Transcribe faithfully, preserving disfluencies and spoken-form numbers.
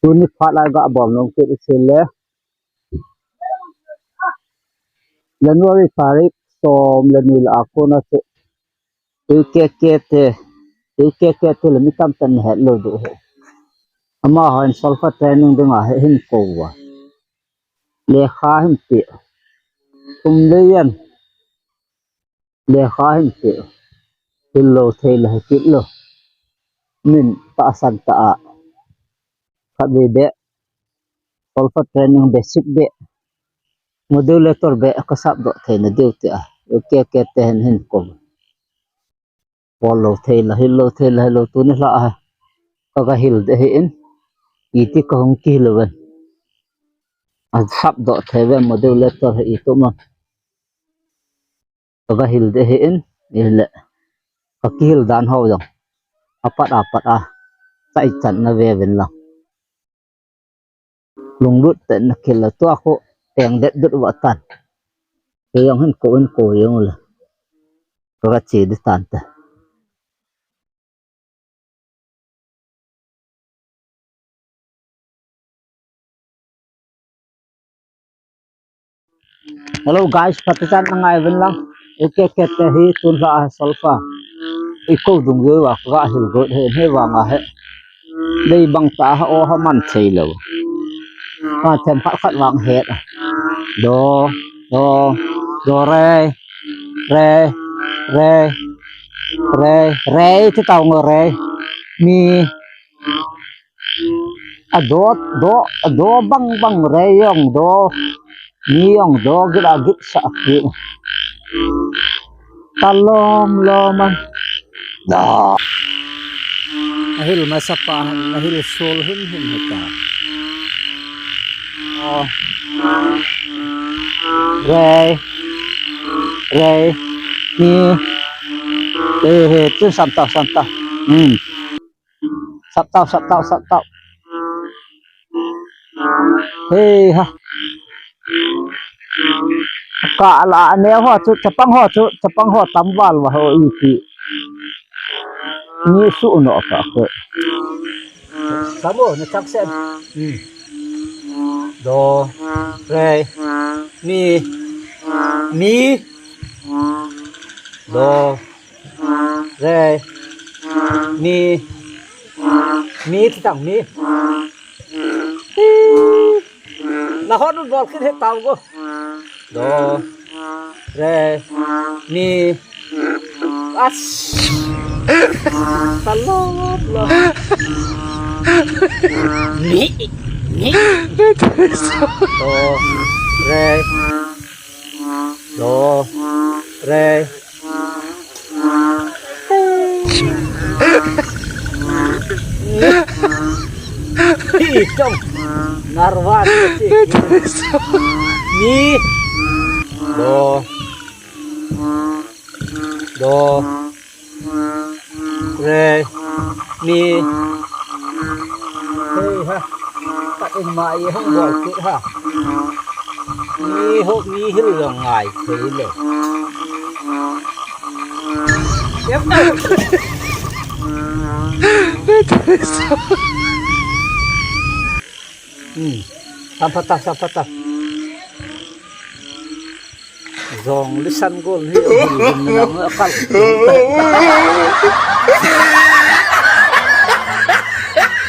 Tuni phat lai ga bom nom kit u sile. January tarik som le ni lah a kona chu U K K te, U K K te le mi tamtah in het lou diu ahi. Amahon solfa training dinga hi hin kou uva. Lekha hin pe. Kum le jan. Lekha hin pe. Hil lou thei le hi kit lou. Min tahsan tah a. Khatvei beh. Solfa training basic beh. Modulator beh ka sapdoh theina diu tia. U K K te hin hin kou. Bol lou thei la, hil lou thei la, hil lou tuni lah a. Ka ga hil de hi in. Iti ka hung kihil uven. A sapdoh thei ve modulator hi itu ma. Ka ga hil de hi in. Ile. Ka kihil dan ho jong. Apat apat a. Sa ichan na ve ven lang. Lunglut tah in na kihil a tua khu teng det dut uva tan. Kei jong hin kou in kou jong le. Ka ga che di tan te. Hello guys, phatechan na ngai uvin lang. U K K te hi tun lah a solfa. I kou dung veu a ka hil got hi, hi vang a hi. Dei bang ta ha o ha man thei lou. Ka them khat khat vang het. Do, do, do re, re, re, re, re, ti tao ngo re. Mi, A do, do, a do bang bang re jong do. Mi jong do, git a git sa ki. Ta lom lom an. Do. A hil masa pa, a hil sol hin hin hita. O. Re. Re. Mi. He, he, tu sam tao, sam tao. Hmm. Sap tao, sap tao, sap tao. He ha. Ka la ne ho chu, chapang ho chu, chapang ho tam val va ho iti. Ni su no ka ko. Samo, ni tak sen. Hmm. Do, re, mi, mi, do, re, mi, mi ti tang mi. Na hon un bol kit he tao go. Do, re, mi, as. Talop lo. Mi, mi. Do, re, do, re. Hi, chong. Narwa, ti. Ni. Do. Do. Re. Mi. Hey, ha. Ka in ma ye hung bol kit ha. Mi ho, mi hil jong ngai thei le. Yep. Hmm. Sampata, sampata. Jong lisan gol hi, hi, hi, hi, hi, hi.